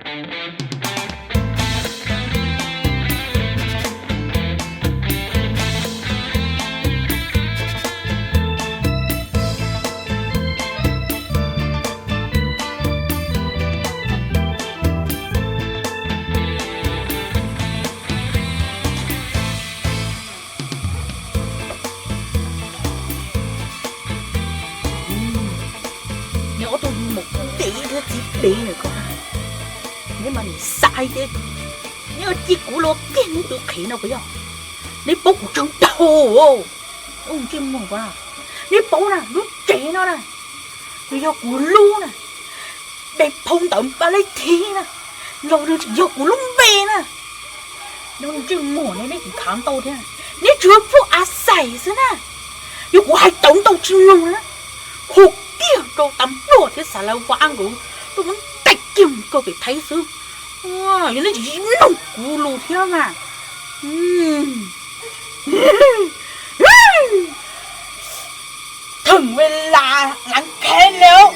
Neb ob tug mus kuv dev thiab txiv dev na ko, neb mas nim xav hais tias neb yuav ci kuv los kiag neb tus qhev no puas yog? Neb paub kuv tsawg dhau, ntsej muag ko, neb paub na, lub tsev no na, nws yog kuv lub na, de phau ntawv npaj leej thib na, los nws tseem yog kuv lub npe na. Neb ntsej muag ne, neb tseem khav ntau thiab, neb tsuas yog phuj a xais xwb na. Yog kuv hais tau ntau tsis mloog na, hu kiag rau tas npluag thiab xav lawv vaj nkawd tuaj muab ntes kiag mus rau pem Thaib xwb. Yog neb tsis mloog kuv lus thiab mas, thawm ves las lav khev lawm.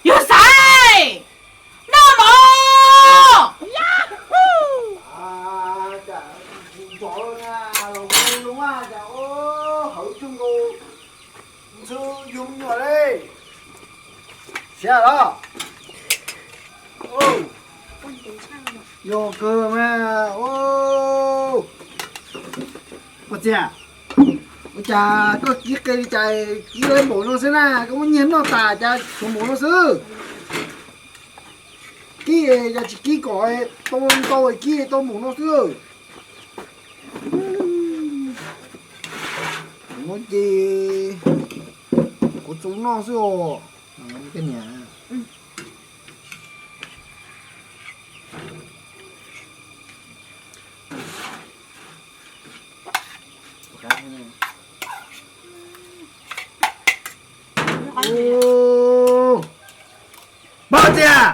Yog xaiv noj mov. Siab los? Yog kawg mas. Pog Txias, ua cas koj kib qe li cas kib npaum no xwb na? Koj muab nyiag noj tas cas tshuav npaum no xwb? Kib cas tsis kib kom tau ntau, kib tau npaum no xwb. Kuv ces kuv txua noj xwb os. Pog Txias,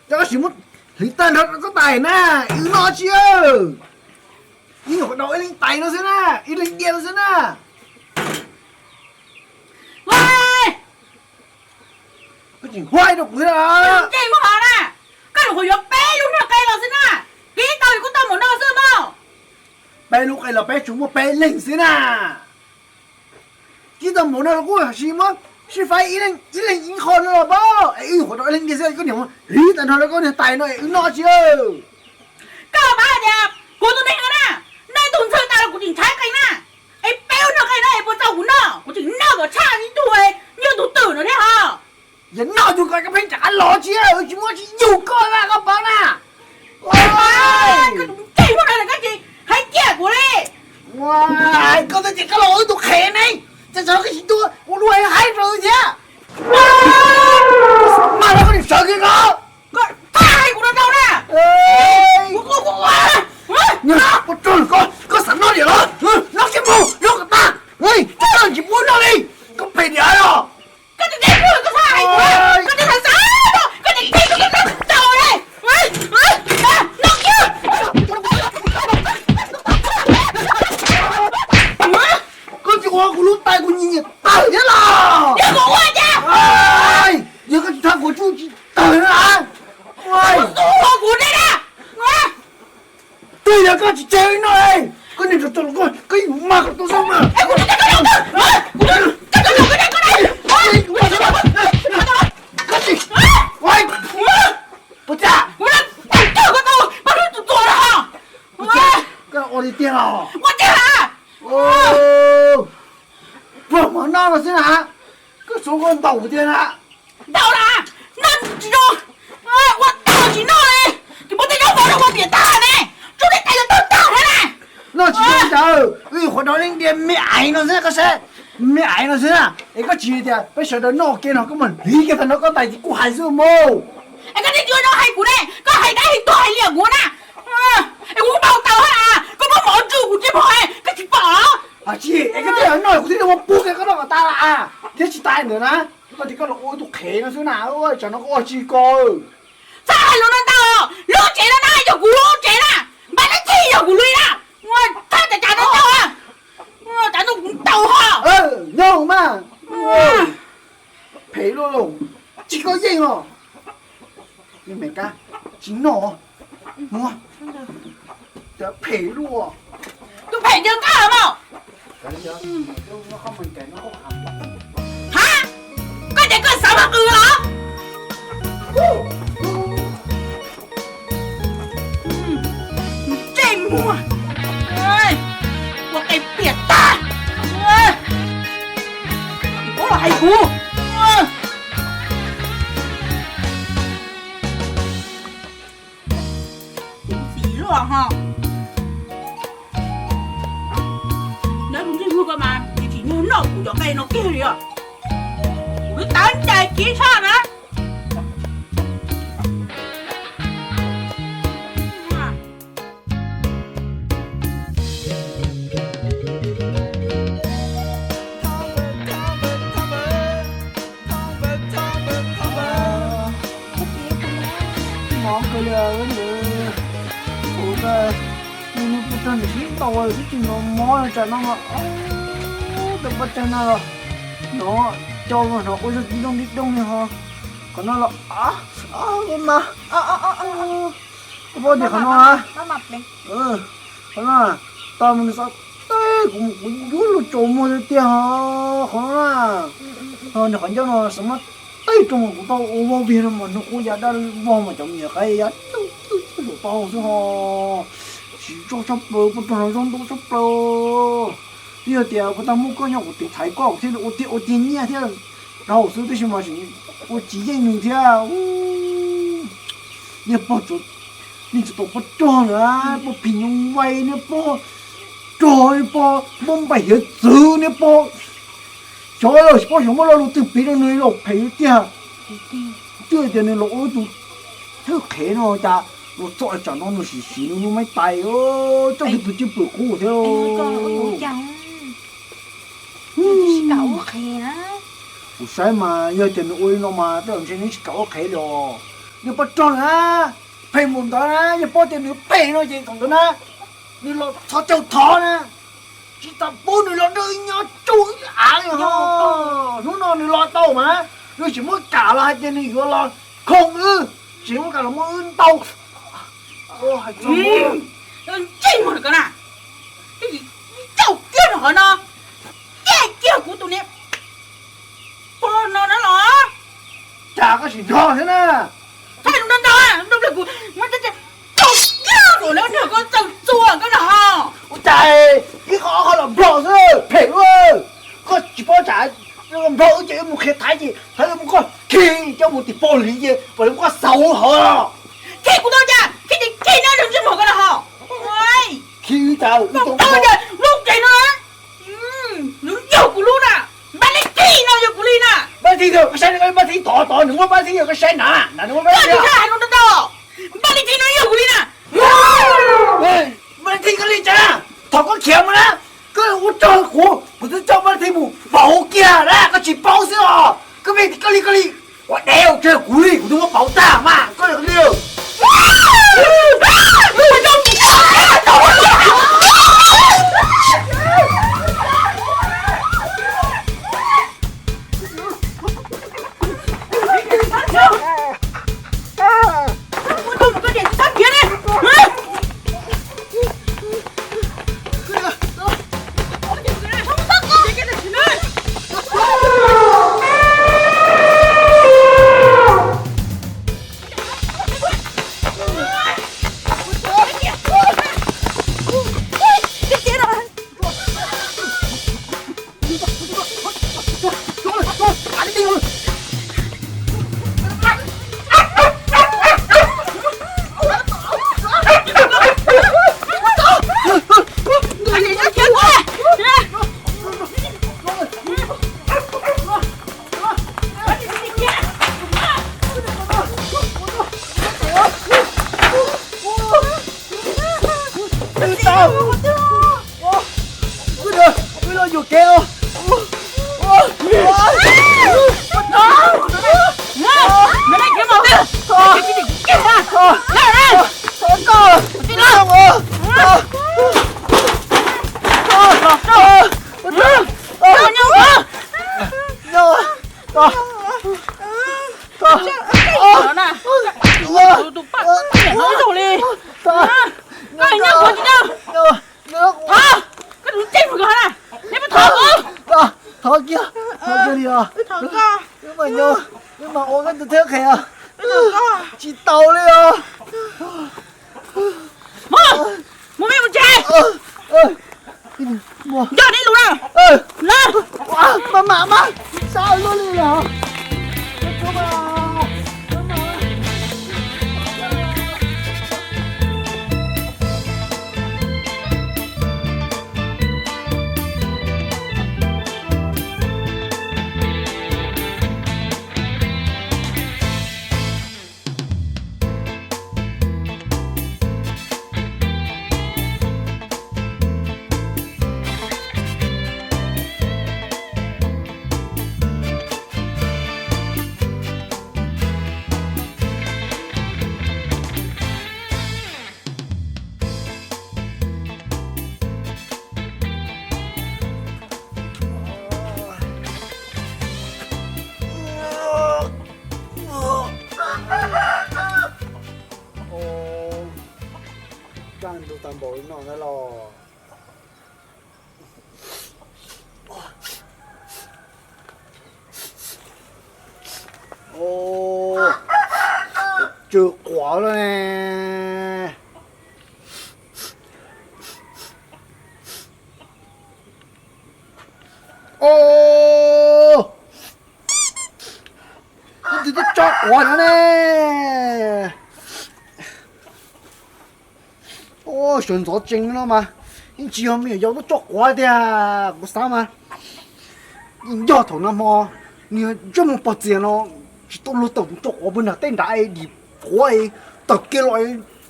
coj koj sim muab hliv tag nrho rau koj tais na, wb noj tsi. Ib nyuag qhuav daus ib leeg tais no xwb na, ib leeg diav no xwb na. Koj tseem huaj rau kuv thiab los? Koj nyuam qhuav yuav peb lub noj qe los xwb na, kib tau kuj tau npaum no xwb mog. Peb lub qe los peb tsuas muaj peb leeg xwb na. Kib tau npaum no los kuj sim muab sib faib ib leeg ib qho no los pab. Rau leej niam xwb koj niam mus hliv tag nrho rau koj niag tais no es wb noj tsis. Koj pab tias kuv tus neeg no na, nej tus ntxhw tas los kuv tsis ntshai qee na. Es peb hnub no qee no es puas txaus kuv noj, kuv tseem noj kom tshaj ib tug nyuj tus twm no thiab ho. Yog noj tug ko koj pheej rov qab los tsis, tsis muaj tsis yug koj na koj pab na. Koj tus ntxhw no koj tsis hais kiag kuv li. Koj twb tias koj los ua tus qhev ne, cas koj tsis tuaj ua luaj haib rau thiab. Mas los koj niam sawv kiag ko. Koj hais kuv rau rau na. Koj xav noj diam los noj kiag mus, noj kom tag. Koj tsis pub noj li, koj phem diam los. Koj tsis teb kuv, koj xav hais kuv, koj tsis xav xav, koj tsis teb kuv, koj tsis tau li. Noj kiag. Koj tsis ua kuv lub tais kuv nyiam nyiam tawg thiab los? Yog kuv ua cas? Yog koj tsis thab kuv tsuj tsis tawg na. Kuv ua kuv ne na. Twb yog koj tsis tseg noj, koj niag tau los koj, koj yeej mag kom tau xwb mas. Puas tag? Koj ua li tiag los? Pluag mov noj no xwb na, koj suav koj ntaus tiag na. Ntau na, noj tsis zoo, ua tag tsis noj li, tsis muaj tej zaub mov rau ua tiam tag ne, tsuj tej tais los tag tag thiab na. Noj tsis zoo cas, wb qhuav dov leej tias me aiv no xwb koj saib, me aiv no xwb na, es koj tsis tias peb sawv daws noj ua ke no koj mam hliv kiag tag nrho koj tais ces kuv hais xwb mus. Es koj tsis tshua zoo hais kuv ne, koj hais dab hais tuag hais liam kuv na. Es kuv paub tau hab, koj muab mov tswj kuv tsis pom, koj tsis pom. Tsis, es koj twb yog noj kuv thiaj li muab pub kiag koj noj kom tas lawm thiab tsis tas ntawd na. Koj tias koj los ua ib tug qhev no xwb na, tsam no koj ua tsis ko. Txhob hais lus no ntau, lub tsev no na yog kuv lub tsev na, npaj dab tsi yog kuv li na, thaj tas cas no ntau, cas no kuv ntau ho. Nyob mas, phem luaj los, tsis koj yeej os. Tsis noj, phem luaj. Tus phem yog koj mos. Ha, koj ces koj xav mas qw los? Ntsej muag, ua qe piam tag, ua los hais kuv. Kuv txiv luaj ho. Neb tus ntsej muag ko mas tsis tsim nyog noj kuv cov qe no kiag li os. Kuv twb tab cai kiv tshaj na. Mob kawg li, tus ntawd nws pub rog nws sib ntaus twb tsis hnov mob tsam no mas, tus poj tsag no los hnov co hnov quaj zog tib doog tib doog li ho. Qhov no los, mas, koj paub tias qhov no, qhov no, tau mas nws xav teb kuv mus kuv yuav luag tsaus muag tiag tiag ho. Qhov no na, ho nws qhov ncauj no xav muab teb rau mas kuv tau ua vog vig no mas nws kuj ya dab vog mas cov me nyuam qaib ya tub tub tub tau xwb ho. Tsis zoo tshaj plaws, poj rog no zoo ntuj tshaj plaws. Twb yog tias puas tau muaj koj nyob kuv tiv thaiv koj kuv thiaj li ua tiag ua tiag nyiaj thiab dhau xwb tab sis mas ua tsis yeej nws thiab. Niag pog tsuas, niag tsis tau poj rog na, poj phim nyuj vais, niag poj rog, niag poj npauj npaim hiav txwv, niag poj xyov, tsis paub xyov muab lo lus twg piv rau nws los phem tiag. Twb tias nws los ua tus thwj qhev no cas los txog tsam no nws sim siv nws lub maib tais, coj kiag tus cwj pwm qub thiab. Kuv saib mas yog tias nws ua li no mas tej zaum ntshe nws tsis kam ua qhev li os. Niag poj rog na, phem mus ntawd na, yog paub tias nws phem no ces thaum ntawd na, nws los txhos caug thov na, tsis tas pub nws los nrog wb nyob tsuj wb av li os. Hnub no nws los tau mas, nws tsis muab kam los hais tias nws yuav los khoom wb, tsis muab kam los muab wb ntaus. Ntsej muag ko na, tsis tsaug kiag rau qhov no, caij kiag kuv tus niam pog no na los. Cas koj tsis nrog thiab na? Thaij lus no ntau, ntau pliag kuv muab tib tug nrog koj txawm txuas koj los ho. Ua cas ib qho ob qho los nplog xwb, phem luaj. Koj tsis paub tsam nplog wb ces wb mus qhia Thaib ces Thaib muab koj khi coj mus tim pog liv ces pog liv muab koj xaus hauv los. Khi kuv tau cas, khi ces khi no nrog ntsej muag koj los ho. Khi cas, lub tsev no, nws yog kuv lub na. Npaj leej thij no yog kuv li na. Npaj leej thij, koj saib npaj leej thij tod tod, nws muaj npaj leej thij, koj saib na, na nws muaj npaj leej thij. Npaj leej thij no yog kuv li na. Npaj leej thij koj li cas, thaum koj khiav mus na, koj ua rog kuv, kuv twb coj npaj leej thij mus pauv kiag na, koj tsis paub xwb os. Koj pheej koj li koj li, ua dev ua tseg kuv li, kuv twb muab pauv tag mas koj li. Wb los yuam kev os. Thov kiag, thov kiag li os. Wb mas nyob, wb mas ua koj tus thiab qhia. Tsis tau li os. Mus, mus me mus tsev. Nco nej lus na. Mas mam mas sab luaj li los. Kaj ntug tag npaum li no ntag los. Tsw quav lawm ne. Os, leej twg tuaj tso quav no ne? Os, sawv ntxov tsees no mas yeej tsis yog me nyuam yaus tuaj tso quav tiag. Kuv xav mas yeej yog thaum nag hmo nws ntsej muag pog txias no tsis tau luag tawm mus tso quav puag nram tej nrad, dim quav tawm kiag los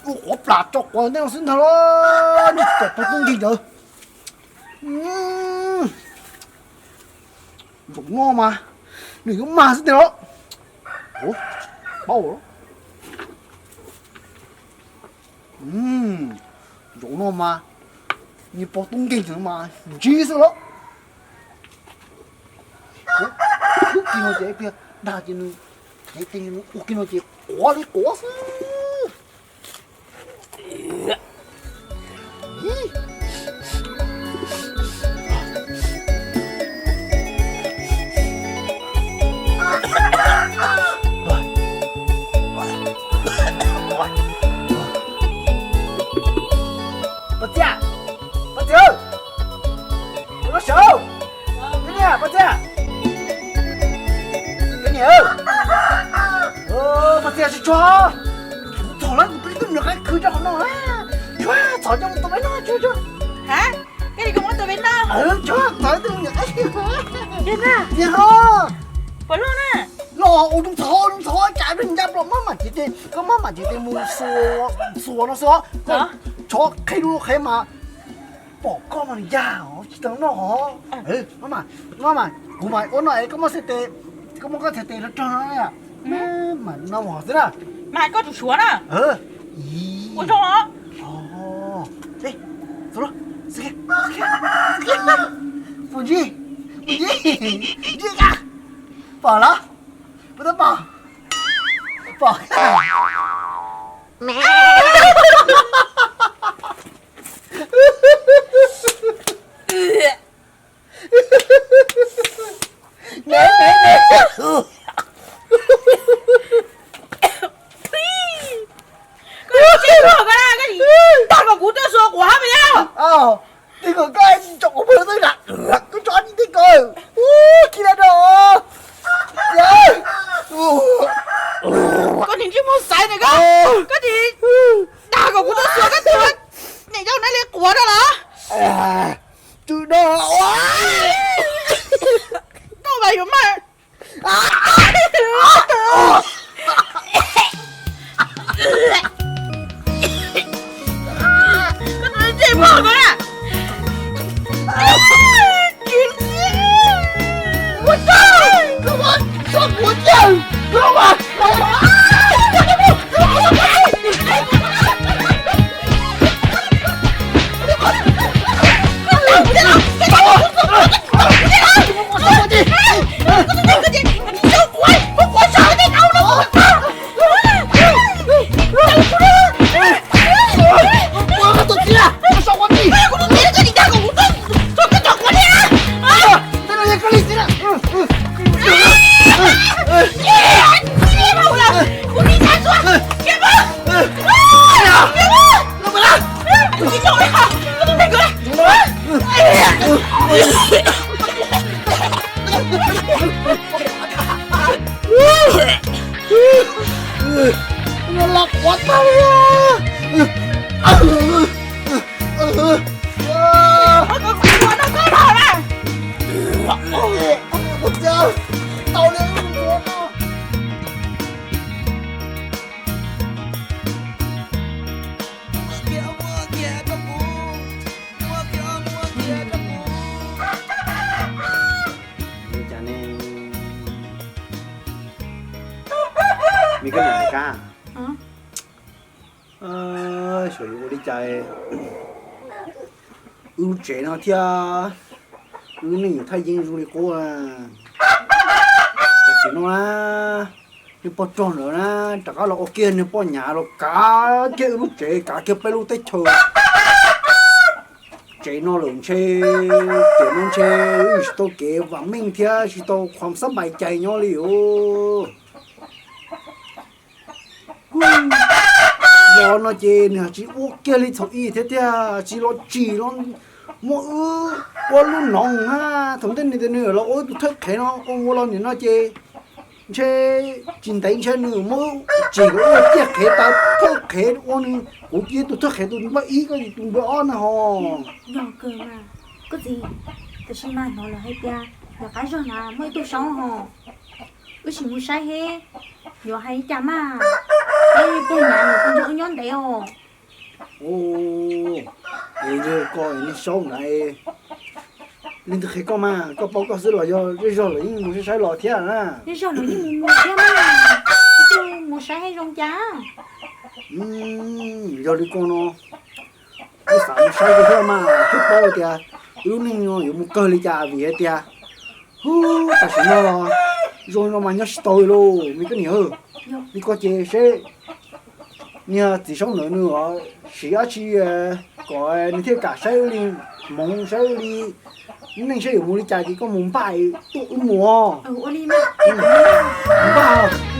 ua quav plam tso quav ntej no xwb ntag los. Nws tsis tawm pog tub nkeeg ntawd. Zaum no mas nws yuav mag xwb tiag los. Paub, zaum no mas nws pog tub nkeeg mas ntsib xwb los. Ub, kiag no ces ib pliag dag ces nws, ces nws ua kiag no ces quav li quav xwb. Tias tsis txog, txog lawm kuv twb ib tug me nyuam qaib khwv rau qhov no. Tsuag, txog coj mus tua peb noj tsuag tsuag. Ha, koj tias koj muab tua peb noj? Tsuag, txog ib tug me nyuam qaib khwv. Tiag na? Tiag os. Puas loj na? Loj ua zoo txog zoo txog tsam nws ncaj nplos maj mam cev tes, koj maj mam cev tes mus xuas xuas no xwb os. Tshov qhib lub qheb mas pom koj mas nws yag os, tsis tau noj os. Maj mam, maj mam, kuv mam ua no es koj muab xeb tes, koj muab koj txhais tes rog rog no, mam no mus xwb na. Mas koj tsum suav na. Ua zoo os. Puas ntsib, puas ntsib, ntsib, pom los, puas tau pom, pom. Koj tsis tag kom kuv tuaj xuas quav hab mas yog. Tij kom koj tsis tsom kuv pw twb na, koj tso tsis tij kom. Ub, kij la rau. Koj nim ntsej muag xaiv ntawm koj, koj nim dag kom kuv tuaj xuas koj tus niam yau na li quav rau los? Tsis dag. Koj mas yuav mag. Koj tus ntsej muag ko na. Los quav tag li. Tau li. Ua cas ne? Me koj niam Kab, xyov yuav ua li cas, wb lub tsev no thiab wb lub neej yuav thaj yeeb zoo li qub. Tam sim no na, niag poj rog ntawd na, rov qab los ua kiag niag poj nyav los kav kiag wb lub tsev, kav kiag peb lub teb chaws. Tsev no lawm ntshe, tsev no ntshe wb tsis tau kev vam meej thiab tsis tau khuam xab npais cai nyob li os. Los no ces nws tsis ua kiag li thaum ub thiab tiag, tsis los tsim los muab wb ua lub noov na. Thaum ntej nws tias nws los ua ib tug thawj qhev no ua ua los nim no ces ntshe tsis ntev ntshe nws muab wb tsim kom ua ciaj qhev tas thawj qhev ua nws, kuv cia tus thawj qhev tus npawb ib, koj tus npawb ob na ho. Yog kawg mas, koj txiv, tam sim mas hnov lawv hais tias ntawm qab zog na muaj ib tug saub hos, wb sim mus saib seb yuav hais li cas mas, seb pog nyav nws puas nrog wb nyob ntev os. Ua, es yog koj niag saub ntawd, leej twg qhia koj mas, koj paub koj xwb los yog zej zog lawv yeej mus saib saib los thiab na? Zej zog lawv yeej mus mus thiab mas, wb twb mus saib seb zoo cas. Yog li koj no, wb xav mus saib koj thiab mas thiaj paub tias wb lub neej no yuav mus kawg li cas vim hais tias, hu, tam sim no los zoo li no mas nyob tsis tau li lauj me koj niam. Li koj ces seb niag txiv saub ntawd nws siv dab tsi kom nws thiaj kam saib wb li hmoov, saib wb li neej saib yuav mus li cas ces koj mus npaj tuaj wb mus. Npaj.